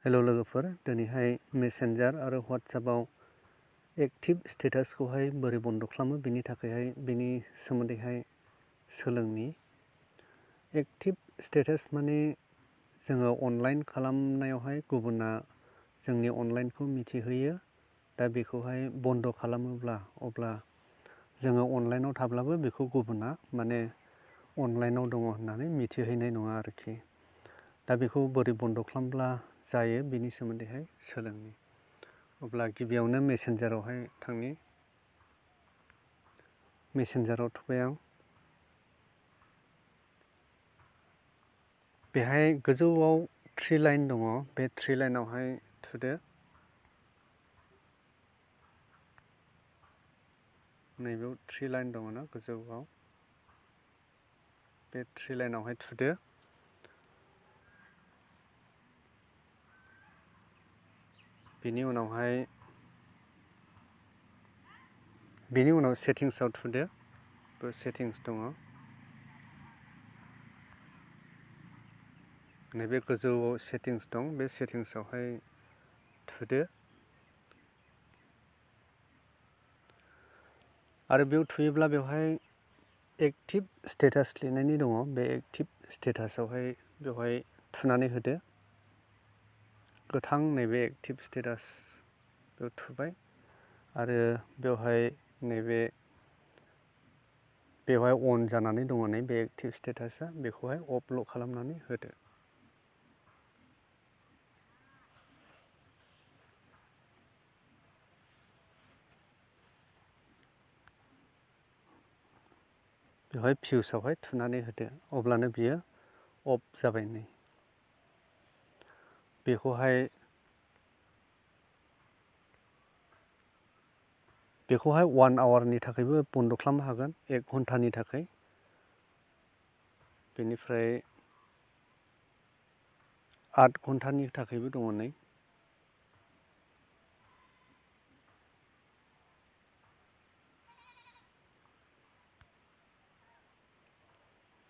Hello लोगोफोर, दिनैहाय Messenger आरो WhatsAppआव एक्टिभ स्टेटासखौहाय बोरै बन्द खालामो बिनि सोमोन्दैहाय सोलोंनि। एक्टिभ स्टेटास माने जोङो अनलाइन खालामनायावहाय गुबुना जोंनि अनलाइनखौ मिथिहोयो। दा बेखौहाय बन्द खालामोब्ला अब्ला जोङो अनलाइनाव थाब्लाबो बेखौ गुबुना माने अनलाइनाव दङ होननानै मिथिहैनाय नङा आरोखि। दा बेखौ बोरै बन्द खालामब्ला जायो बिनि सोमोन्दैहाय सोलोंनि। अब्ला गिबियावनो मेसेन्जारावहाय थांनि। मेसेन्जाराव थुबाय आं। बेहाय गोजौआव 3 लाइन दङ, बे 3 लाइनावहाय थुदो। नैबेयाव 3 लाइन दङ ना गोजौआव, बे 3 लाइनावहाय थुदो। बेनि उनाव सेटिंसआव थुदो। बे सेटिंस दङ। नैबे गोजौआव सेटिंस दं, बे सेटिंसआवहाय थुदो। आरो बेयाव थुयोब्ला बेवहाय एक्टिभ स्टेटास लिरनायनि दङ। बे एक्टिभ स्टेटासआवहाय बेवहाय थुनानै होदो। गोथां नैबे एक्टिभ स्टेटास बेयाव थुबाय आरो बेवहाय अन जानानै दङ नै बे एक्टिभ स्टेटासआ, बेखौहाय अफल' खालामनानै होदो। बेवहाय फिउसआवहाय थुनानै होदो, अब्लानो बियो अफ जाबाय। नै बेखौहाय 1 आवारनि थाखायबो बन्द खालामनो हागोन, 1 घन्टानि थाखाय। बेनिफ्राय 8 घन्टानि थाखायबो दङ नै।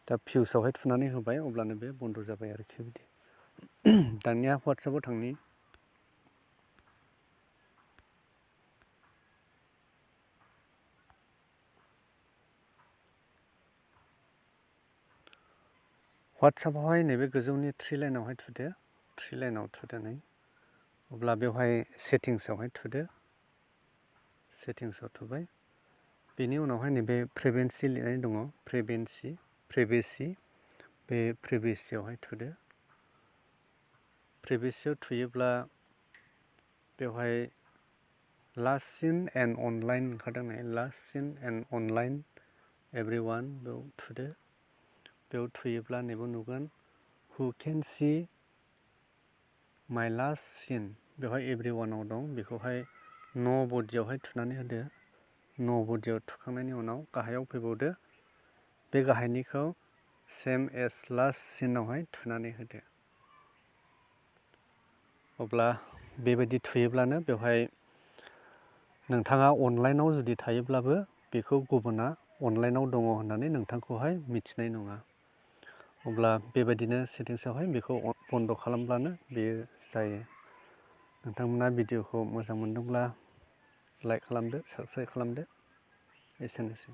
दा फिउसआवहाय थुनानै होबाय, अब्लानो बे बन्द जाबाय आरोखि बिदि। दानिया WhatsAppआव थांनि। WhatsAppआवहाय नैबे गोजौनि 3 लाइनावहाय थुदो। 3 लाइनाव थुदो नै। अब्ला बेवहाय सेटिंसआवहाय थुदो। सेटिंसआव थुबाय। बेनि उनावहाय नैबे प्राइभेसि लिरनाय दङ, प्राइभेसि। बे प्राइभेसियावहाय थुदो। प्राइभेसियाव थुयोब्ला बेवहाय लास्ट सिन एन्ड अनलाइन ओंखारदों नै, लास्ट सिन एन्ड अनलाइन एभ्रिवान, बेयाव थुदो। बेयाव थुयोब्ला नैबेयाव नुगोन हु केन सि माइ लास्ट सिन, बेवहाय एभ्रिवानाव दं। बेखौहाय न'बडियावहाय थुनानै होदो। न'बडियाव थुखांनायनि उनाव गाहायाव फैबावदो। बे गाहायनिखौ सेम एस लास्ट सिनावहाय थुनानै होदो। अब्ला बेबायदि थुयोब्लानो बेवहाय नोंथाङा अनलाइनाव जुदि थायोब्लाबो बेखौ गुबुना अनलाइनाव दङ होननानै नोंथांखौहाय मिथिनाय नङा। अब्ला बेबायदिनो सेटिंसआवहाय बेखौ बन्द खालामब्लानो बेयो जायो। नोंथांमोना भिडिअखौ मोजां मोनदोंब्ला लाइक खालामदो, साबस्क्राइब खालामदो। एसेनोसै।